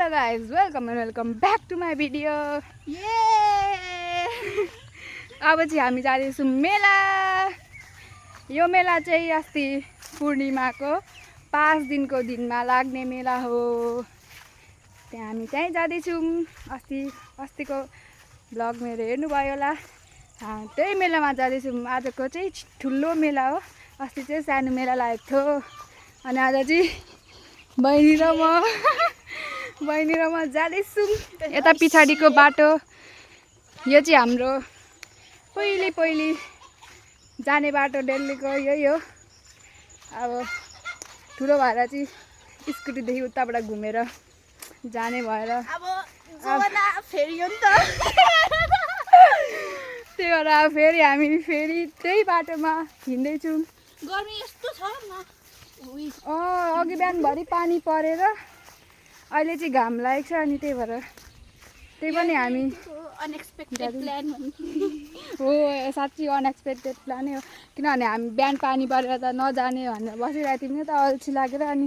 Hello guys, welcome and welcome back to my video. Yay! अब चाहिँ हामी जाँदैछौँ मेला। यो मेला चाहिँ अस्ति पूर्णिमाको 5 दिनको दिनमा लाग्ने मेला हो। त्यहाँ हामी त्यही जाँदैछौँ। अस्तिको ब्लग मेरो हेर्नुभयो होला। त्यही मेलामा जाँदैछौँ। आजको चाहिँ ठुलो मेला हो। अस्ति चाहिँ सानो मेला लागेको थियो अनि आज चाहिँ बहिनी र म जाँदैछौँ। यता पछाडिको बाटो यो चाहिँ हाम्रो पहिले जाने बाटो दिल्लीको यही हो। अब ठुलो भएर चाहिँ स्कुटीदेखि उताबाट घुमेर जाने भएर अब जमाना फेरियो नि त। त्यही भएर अब फेरि हामी त्यही बाटोमा हिँड्दैछौँ। गर्मी यस्तो छ न। अघि बिहानभरि पानी परेर अहिले चाहिँ घाम लागेको छ अनि त्यही भएर त्यही पनि हामी अनएक्सपेक्टेड प्लान हो। साँच्चै अनएक्सपेक्टेड प्लानै हो किनभने हामी बिहान पानी परेर त नजाने भनेर बसिरहेको थियौँ नि त अल्छी लागेर अनि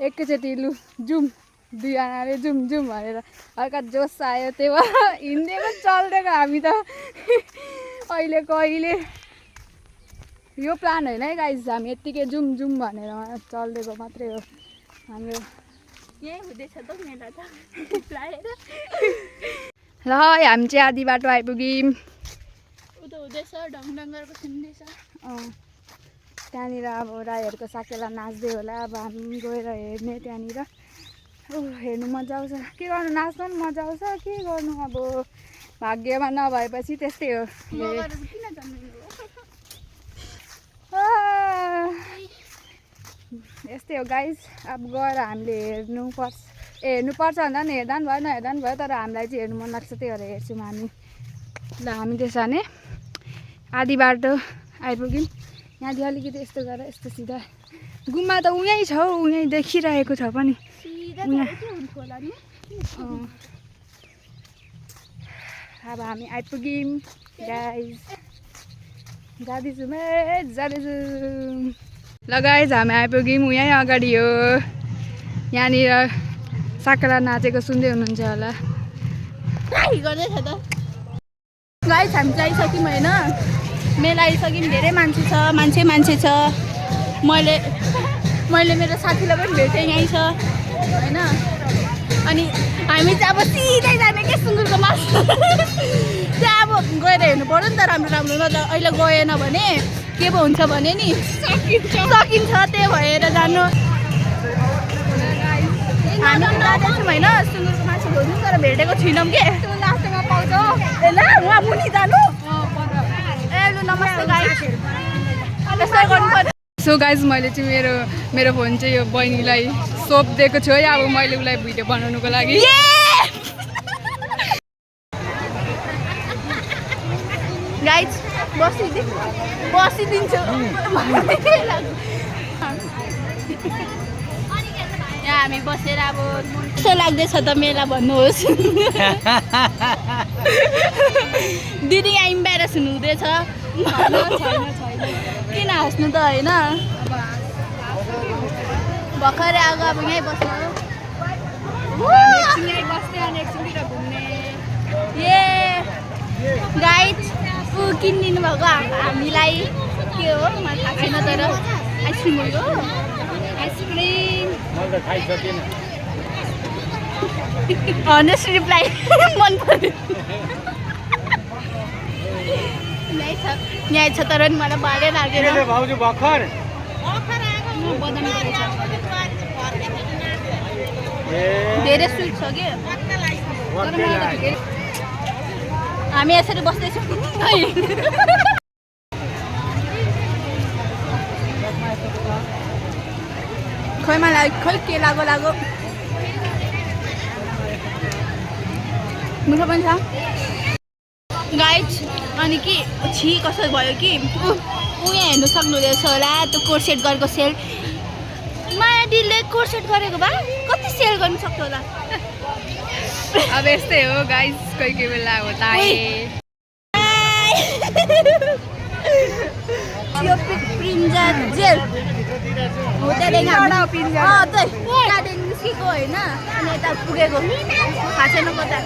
एकैचोटि लु जाउँ दुईजनाले जाउँ भनेर हल्का जोस आयो। त्यही भएर हिँडेको चल्दिएको हामी त अहिले यो प्लान होइन है गाइस, हामी यत्तिकै जाउँ भनेर चल्दिएको मात्रै हो हाम्रो। यही हुँदैछ त मेला त प्लाएर। ल हामी चाहिँ आधी बाटो आइपुग्यौँ। उता हुँदैछ ढङढङ्गरको सुन्दैछ। त्यहाँनिर अब राईहरूको साकेला नाच्दै होला। अब हामी गएर हेर्ने त्यहाँनिर। हेर्नु मजा आउँछ। के गर्नु, नाच्नु पनि मजा आउँछ। के गर्नु अब भाग्यमा नभएपछि त्यस्तै हो। यस्तै हो गाइस। अब गएर हामीले हेर्नुपर्छ भन्दा पनि हेर्दा पनि भयो तर हामीलाई चाहिँ हेर्नु मन लाग्छ त्यही भएर हेर्छौँ हामी। ल हामी त्यसो भने आधी बाटो आइपुग्यौँ। यहाँदेखि अलिकति यस्तो गरेर यस्तो सिधा गुम्बा त उहीँ छ हौ, उहीँ देखिरहेको छ पनि। अब हामी आइपुग्यौँ गाइस। जाँदैछौँ। ल गाइस हामी आइपुग्यौँ। यहीँ अगाडि हो। यहाँनिर साकेला नाचेको सुन्दै हुनुहुन्छ होला। गर्दैछ त गाइस। हामी चाहिँ आइसक्यौँ होइन। मेला आइसक्यौँ। धेरै मान्छे छ। मैले मेरो साथीलाई पनि भेटेँ, यहीँ छ होइन। अनि हामी चाहिँ अब सिधै जाने के सुँगुरको मासु त्यहाँ अब गएर हेर्नु पऱ्यो नि त राम्रो न त। अहिले गएन भने के पो हुन्छ भने नि सकिन्छ। त्यही भएर जानु हामी जाँदैछौँ होइन। सुँगुरको मासु खोज्नु तर भेटेको छैनौँ के। लास्टमा पाउँछ ए ल उहाँ मुनि जानु। ए लु नमस्ते गाइस। त्यसै गर्नु पर्यो। सो गाइज मैले चाहिँ मेरो फोन चाहिँ यो बहिनीलाई सोपिदिएको छु है। अब मैले उसलाई भिडियो बनाउनुको लागि। गाइस बसिदिन्छु। यहाँ हामी बसेर अब कस्तो लाग्दैछ त मेला भन्नुहोस्। दिदी यहाँ इम्बारेस हुनुहुँदैछ। किन हाँस्नु त होइन। भर्खरै आएको अब यहीँ बस्नु ए गाइड किनिदिनु भएको हामीलाई के हो मलाई थाहा छैन तर आइसक्रिम हो। आइसक्रिम हनेस्ट रिप्लाई मन पर्यो। यहाँ छ तर नि मलाई बाह्रै लागेर। धेरै स्विट छ कि हामी यसरी बस्दैछौँ। खै मलाई के लाग्यो मिठो पनि छ गाइड। अनि कि कसो भयो कि यहाँ हेर्नु सक्नुहुँदैछ होला त्यो कोर्सेट गरेको सेल। माया दिदीले कोर्सेट गरेको भए कति सेल गर्नु सक्छ होला। अब यस्तै हो गाइस, कोही बेला हो त थियो प्रिन्जा जेल हो त्यहाँदेखि त्यहाँदेखि निस्केको होइन अनि यता पुगेको थाहा छैन कता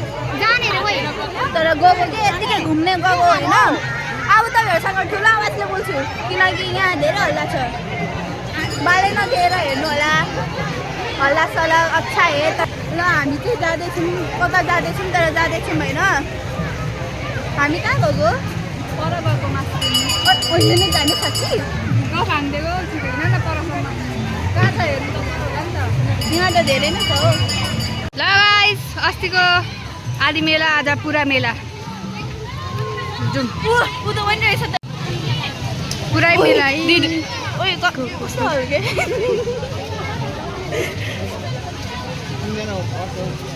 तर गएको कि यत्तिकै घुम्ने गएको होइन अब तपाईँहरूसँग ठुलो आवाजले बोल्छु किनकि यहाँ धेरै हल्ला छ बाले नदिएर हेर्नु होला हल्ला सल्ला अच्छा हे ल हामी चाहिँ जाँदैछौँ कता जाँदैछौँ तर जाँदैछौँ होइन हामी कहाँ गएको पर गएको मासु अहिले नै जाने साँच्ची भाङ्देको ठिक होइन न परसम्म कहाँ छ हेर्नु त पर्ला नि त यहाँ त धेरै नै छ हो ल गाइस अस्तिको आदि मेला आज पुरा मेला जाउँ ऊ त पनि रहेछ त पुरै मेला ओइ कस्तो हो के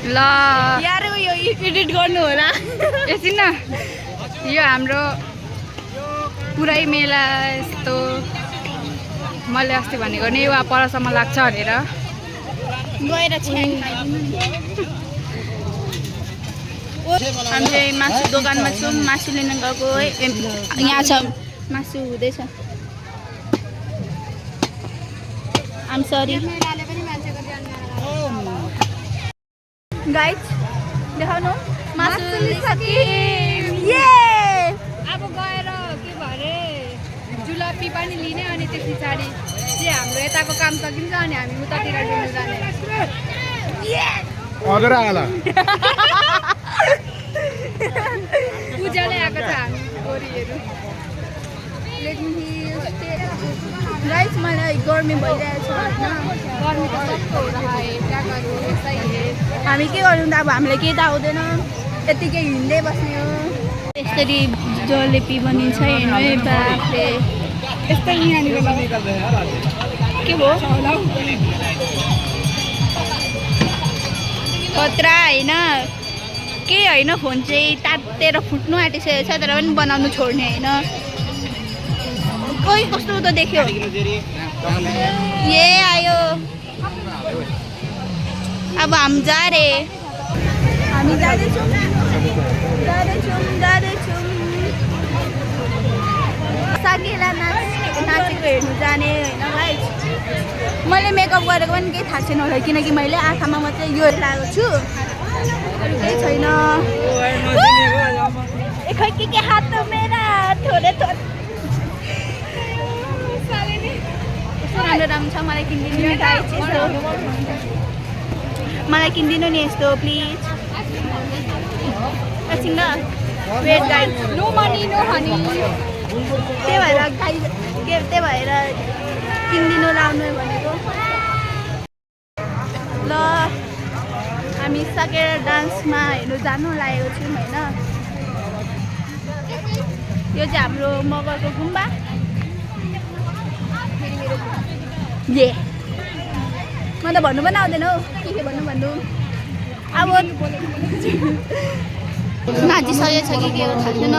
ल यार यो एडिट गर्नु होला एकछिन न यो हाम्रो पुरै मेला यस्तो मैले अस्ति भनेको नि वा परसम्म लाग्छ भनेर गएर छ्याङ हामीले मासु दोकानमा छौँ मासु लिन गएको यहाँ छ मासु हुँदैछ आम सरी गाइज देखाउनु मासु लिसके अब गएर के भरे जुलपी पनि लिने अनि त्यस पछाडि चाहिँ हाम्रो यताको काम सकिन्छ अनि हामी उतातिर डुल्नु जाने पूजाले आएको छ हामी गोरीहरू गाइज मलाई गर्मी भइरहेछ गर्मी त सबको हामी के गर्नु त अब हामीलाई केही त आउँदैन यत्तिकै हिँड्दै बस्ने हो यसरी जलेपी बनिन्छ हेर्नु है बाफले यस्तै यहाँनिर के भयो खतरा होइन केही होइन फोन चाहिँ तातेर फुट्नु आँटिसकेको छ तर पनि बनाउनु छोड्ने होइन कोही कस्तो त देख्यो ए आयो अब हामी जा रे हामी जाँदैछौँ साकेला नाचेको हेर्नु जाने होइन भाइ मैले मेकअप गरेको पनि केही थाहा छैन होला किनकि मैले आँखामा मात्रै यो लगाएको छु अरू केही छैन खै के हात त मेरा थोरै राम्रो राम्रो छ मलाई किनिदिनु नि गाइस यस्तो मलाई किनिदिनु नि यस्तो प्लिज एकछिन ल wait guys no money no honey त्यही भएर गाइस त्यही भएर किनिदिनु लाउनु भनेको ल हामी सकेर डान्समा हेर्नु जानु लागेको छौँ होइन यो चाहिँ हाम्रो मगरको गुम्बा ए म त भन्नु पनि आउँदैन हौ के भन्नु अब नाचिसकेको छ कि के हो थाहा छैन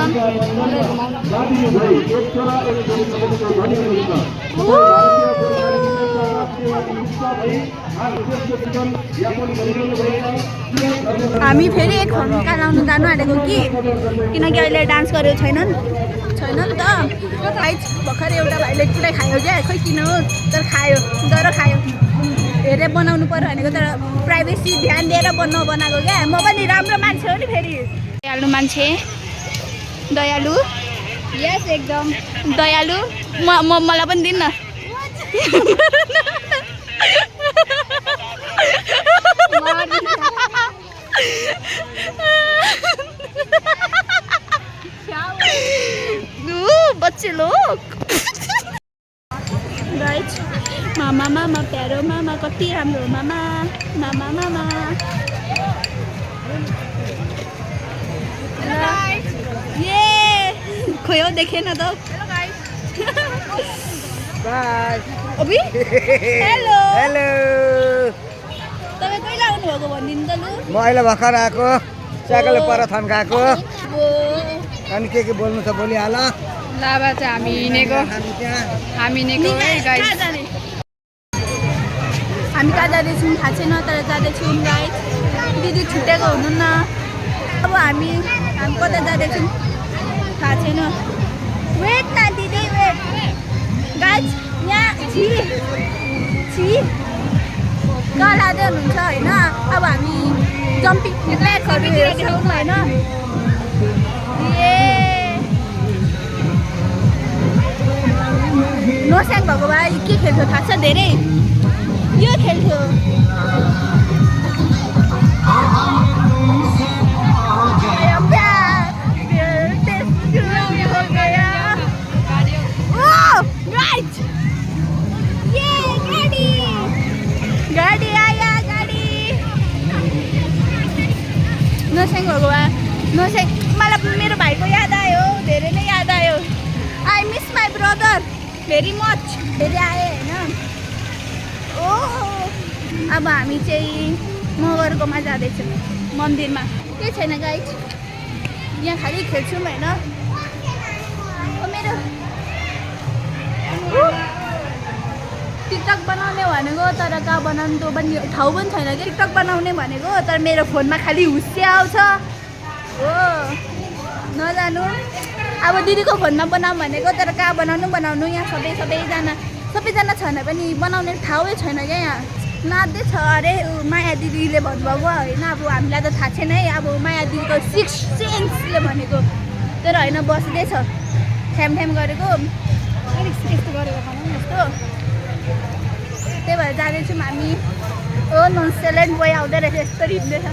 हामी फेरि एक खम्का लाउनु जानु आँटेको कि किनकि अहिले डान्स गरेको छैन नि त भाइ भर्खर एउटा भाइले पुरै खायो क्या खै किन हो तर खायो हेरेर बनाउनु पर्यो भनेको तर प्राइभेसी ध्यान दिएर बनाएको क्या म पनि राम्रो मान्छे हो नि फेरि दयालु मान्छे दयालु यस एकदम दयालु मलाई पनि दिन्न बच्चे लोग गाइस मामा प्यारो मामा कति राम्रो मामा ये खोइ हो देखेन त बाय अबि हेलो हेलो तपाईँ कहिले आउनुभएको भनिदिनु त लु म अहिले भर्खर आएको साइकलले पर थन्काएको अनि के बोल्नु छ बोलिहाल लाभा चाहिँ हामी हिँडेको है गाइस हामी कहाँ जाँदैछौँ थाहा छैन तर जाँदैछौँ गाइस दिदी छुटेको हुनुहुन्न अब हामी कता जाँदैछौँ थाहा छैन वेट न दिदी वेट गाइज यहाँ छि गलादै हुनुहुन्छ होइन। अब हामी जम्पिङ ट्र्याकहरू हेर्छौँ होइन। नोस्याङ भएको भए के खेल्थ्यो थाहा छ धेरै यो खेल्थ्यो। गाडी आया गाडी नोस्याङ भएको भए नोस्याङ मलाई मेरो भाइको याद आयो धेरै नै याद आयो। I miss my brother very much फेरि आएँ होइन। ओ अब हामी चाहिँ मगरकोमा जाँदैछौँ मन्दिरमा। केही छैन गाइज यहाँ खालि खेल्छौँ होइन। मेरो टिकटक बनाउने भनेको तर कहाँ बनाउनु त्यो पनि ठाउँ पनि छैन कि टिकटक बनाउने भनेको। तर मेरो फोनमा खालि हुस्से आउँछ हो नजानु। अब दिदीको फोनमा बनाऊँ भनेको तर कहाँ बनाउनु यहाँ सबैजना छैन पनि बनाउने ठाउँै छैन क्या। यहाँ नाच्दैछ अरे माया दिदीले भन्नुभयो होइन। अब हामीलाई त थाहा छैन है अब माया दिदीको 6 सेन्सले भनेको। तर होइन बस्दैछ ठ्याम गरेको अलिक यस्तो गरेको भनौँ यस्तो। त्यही भएर जाँदैछौँ हामी। ओ ननसेलेन्ट बोय आउँदै रहेछ यस्तो हिँड्दैछ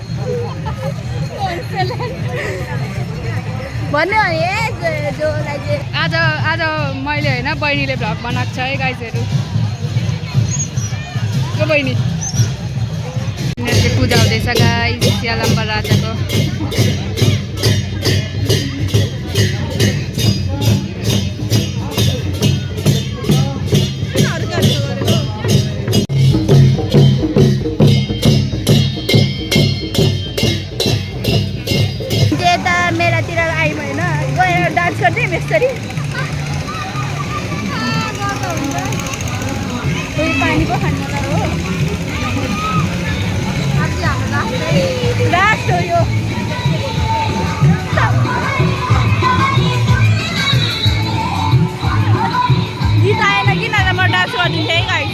भन्यो भने जोलाई चाहिँ आज मैले होइन बहिनीले भ्लग बनाएको छ है गाइजहरू। यो बहिनी पूजा हुँदैछ गाइज स्यालम्बर राजाको। मेलातिर आयौँ होइन गएर डान्स गर्दै यसरी पानी पो खानु होला हो। लास्ट हो यो गीत आएन कि नभए म डान्स गरिदिन्थेँ है गाइस।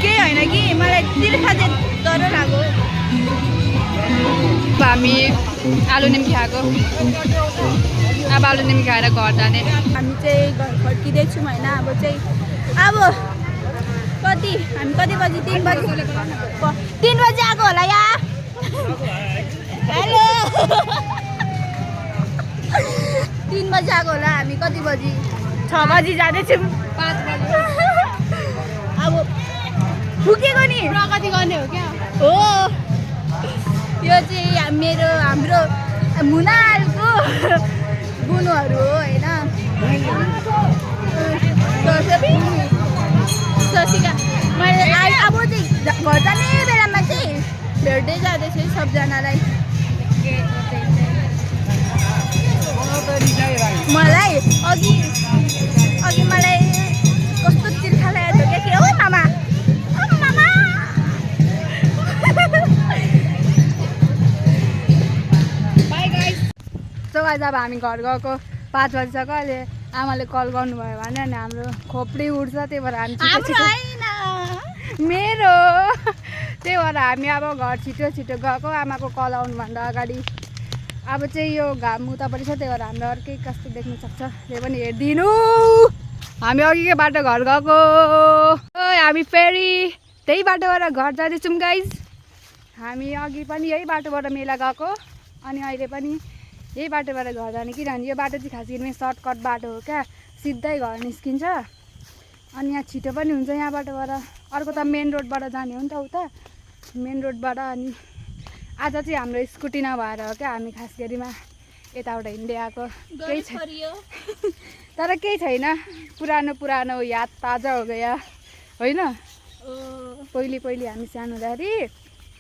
केही होइन कि मलाई तिर्खा चाहिँ डर लाग्यो। हामी आलु निम्की खाएको। अब आलु निम्की खाएर घर जाने। हामी चाहिँ घर फर्किँदैछौँ होइन। अब कति हामी कति बजी 3 बजी आएको होला यहाँ। हेलो 3 बजी आएको होला। हामी कति बजी 6 बजी जाँदैछौँ 5 बजी। अब फुकेको नि प्रगति गर्ने हो क्या हो। यो चाहिँ हाम्रो मुनालको बुनुहरू हो होइन। ससिका मैले अब चाहिँ घर जाने बेलामा चाहिँ भेट्दै जाँदैछु सबजनालाई। मलाई अघि मलाई कस्तो तिर्खा लागेको थियो के हो मामा सो गाइस अब हामी घर गएको 5 बजिसक्यो। अहिले आमाले कल गर्नुभयो भने अनि हाम्रो खोप्री उठ्छ। त्यही भएर हामी मेरो त्यही भएर हामी अब घर छिटो गएको। आमाको कल आउनुभन्दा अगाडि अब चाहिँ यो घाम उतापट्टि छ त्यही भएर हाम्रो अर्कै कस्तो देख्नु सक्छ त्यही पनि हेरिदिनु। हामी अघिकै बाटो घर गएको। हामी फेरि त्यही बाटोबाट घर जाँदैछौँ गाइज। हामी अघि पनि यही बाटोबाट मेला गएको अनि अहिले पनि यही बाटोबाट घर जाने। किनभने यो बाटो चाहिँ खास गरी सर्टकट बाटो हो क्या। सिधै घर निस्किन्छ अनि यहाँ छिटो पनि हुन्छ यहाँ बाटोबाट। अर्को त मेन रोडबाट जाने हो नि त उता मेन रोडबाट। अनि आज चाहिँ हाम्रो स्कुटी नभएर हो क्या हामी खास गरीमा यताबाट हिँड्दै आएको। केही छैन तर केही छैन पुरानो याद ताजा हो गयो होइन। पहिले हामी सानो हुँदाखेरि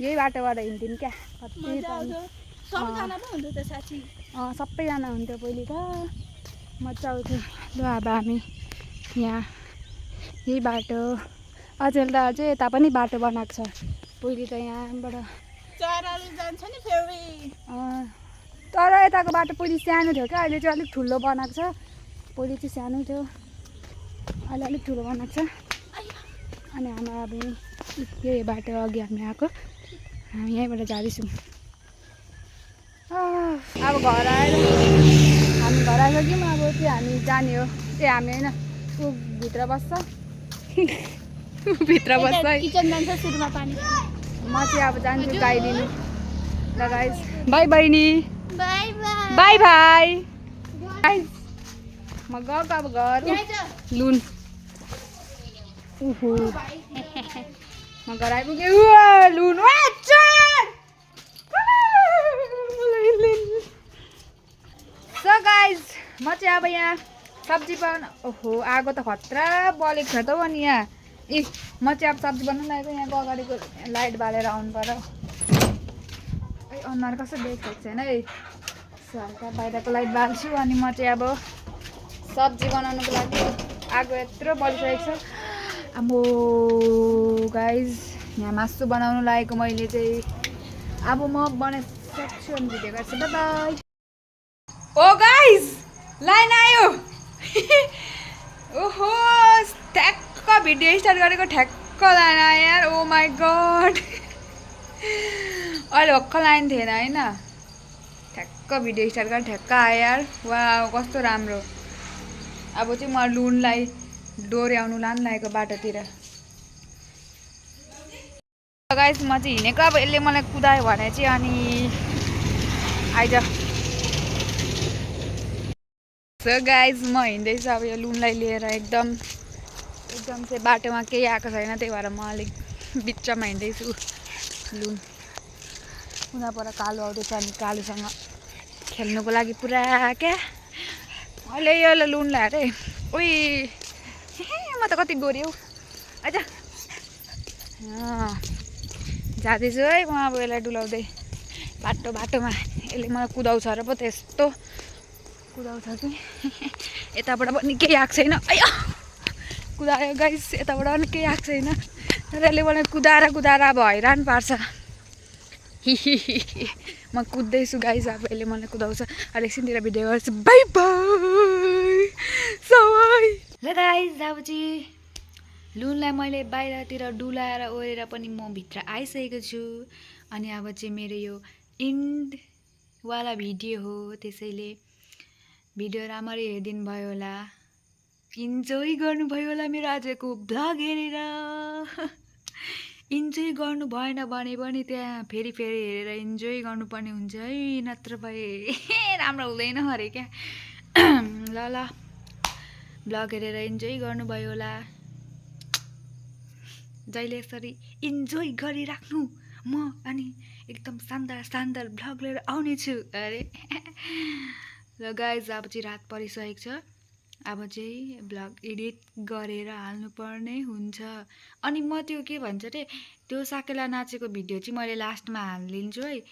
यही बाटोबाट हिँड्थ्यौँ क्या। सबैजना हुन्थ्यो पहिले त मजा आउँथ्यो। ल अब हामी यहाँ यही बाटो अचेल त अझै यता पनि बाटो बनाएको छ। पहिले त यहाँबाट तर यताको बाटो पहिले सानो थियो क्या, अहिले चाहिँ अलिक ठुलो बनाएको छ। पहिले चाहिँ सानो थियो, अहिले अलिक ठुलो बनाएको छ। अनि हाम्रो अब यही बाटो अघि हामी आएको, हामी यहीँबाट जाँदैछौँ। अब घर आएर हामी घर आइसक्यौँ। अब चाहिँ हामी जाने हो। हामी होइन ऊ भित्र बस्छ, भित्र बस्छ है। किचन जान्छ सुरुमा पानी। म चाहिँ अब जान्छु गाई लिनु। ल गाइस, बाई बहिनी, बाई बाई। बाई भाइ। गाइस म गएको अब घर लुन। उहु म घर आइपुगेँ। लुन सो गाइस, म चाहिँ अब यहाँ सब्जी बनाउनु। ओहो आगो त खतरा बलेको छ त हो नि यहाँ। म चाहिँ अब सब्जी बनाउनु लागेको। यहाँको अगाडिको लाइट बालेर आउनु पर्यो। अनुहार कस्तो देखेको छैन है। हल्का बाहिरको लाइट बाल्छु। अनि म चाहिँ अब सब्जी बनाउनुको लागि आगो यत्रो बलिसकेको छ। आम्बो गाइज, यहाँ मासु बनाउनु लागेको मैले चाहिँ। अब म बनाइसक्छु अनि भिडियो गर्छु। Bye bye. Oh guys, line आयो। ओहो ठ्याक्क भिडियो स्टार्ट गरेको ठ्याक्क लाइन आयो यार। ओ माई गड, अहिले भर्खर लाइन थिएन होइन। ठ्याक्क भिडियो स्टार्ट गरेर ठ्याक्क आयो यार। वा कस्तो राम्रो। अब चाहिँ म लुनलाई डोर्याउनु लानु लागेको बाटोतिर। गाइस म चाहिँ हिँडेको। अब यसले मलाई कुदायो भने चाहिँ अनि आइज। सो गाइस म हिँड्दैछु अब यो लुनलाई लिएर। एकदम चाहिँ बाटोमा केही आएको छैन, त्यही भएर म अलिक बिचमा हिँड्दैछु। लुन उना पर कालो आउँदैछ अनि कालोसँग खेल्नुको लागि पुरा क्या। अहिले यो लुन ल्याएर उही म त कति गोरी हौ। आइज जाँदैछु है म अब यसलाई डुलाउँदै बाटोमा। यसले मलाई कुदाउँछ र पो त्यस्तो कुदाउँछ कि यताबाट पनि केही आएको छैन। आयो कुदायो गाइस, यताबाट पनि केही आएको छैन। तर यसले मलाई कुदाएर अब हैरान पार्छ। म कुद्दैछु गाइस। अब यसले मलाई कुदाउँछ। एकछिनतिर भिडियो गर्छु। बाई बाई सबै। ल गाइस अब चाहिँ लुनलाई मैले बाहिरतिर डुलाएर ओरेर पनि म भित्र आइसकेको छु। अनि अब चाहिँ मेरो यो इन्डवाला भिडियो हो, त्यसैले भिडियो राम्ररी हेरिदिनु भयो होला, इन्जोय गर्नुभयो होला मेरो आजको भ्लग हेरेर। इन्जोय गर्नु भएन भने पनि त्यहाँ फेरि हेरेर इन्जोय गर्नुपर्ने हुन्छ है, नत्र भए राम्रो हुँदैन अरे क्या। ल भ्लग हेरेर इन्जोय गर्नुभयो होला। जहिले यसरी इन्जोय गरिराख्नु। म अनि एकदम शानदार भ्लग लिएर आउने छु अरे। र गाइज अब चाहिँ रात परिसकेको छ। अब चाहिँ भ्लग एडिट गरेर हाल्नुपर्ने हुन्छ। अनि म त्यो के भन्छ रे, त्यो साकेला नाचेको भिडियो चाहिँ मैले लास्टमा हालिदिन्छु है।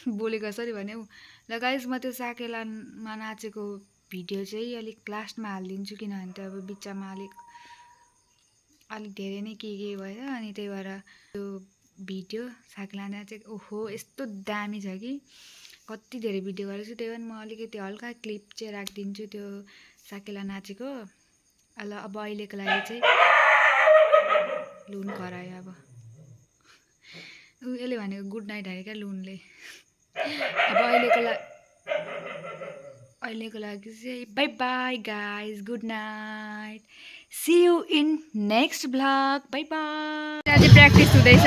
बोलेको कसरी भने हौ। ल गाइज म त्यो साकेलामा नाचेको भिडियो चाहिँ अलिक लास्टमा हालिदिन्छु, किनभने त्यो अब बिचमा अलिक धेरै नै के भयो। अनि त्यही भएर त्यो भिडियो साकेला नाचेको ओहो यस्तो दामी छ कि कति धेरै भिडियो गरेको छु। त्यही भएर म अलिकति हल्का क्लिप चाहिँ राखिदिन्छु त्यो साकेला नाचेको। ल अब अहिलेको लागि चाहिँ लुन करायो। अब यसले भनेको गुड नाइट अरे क्या लुनले। अब अहिलेको लागि चाहिँ bye bye guys, good night, see you in next vlog, bye bye. आज प्र्याक्टिस हुँदैछ।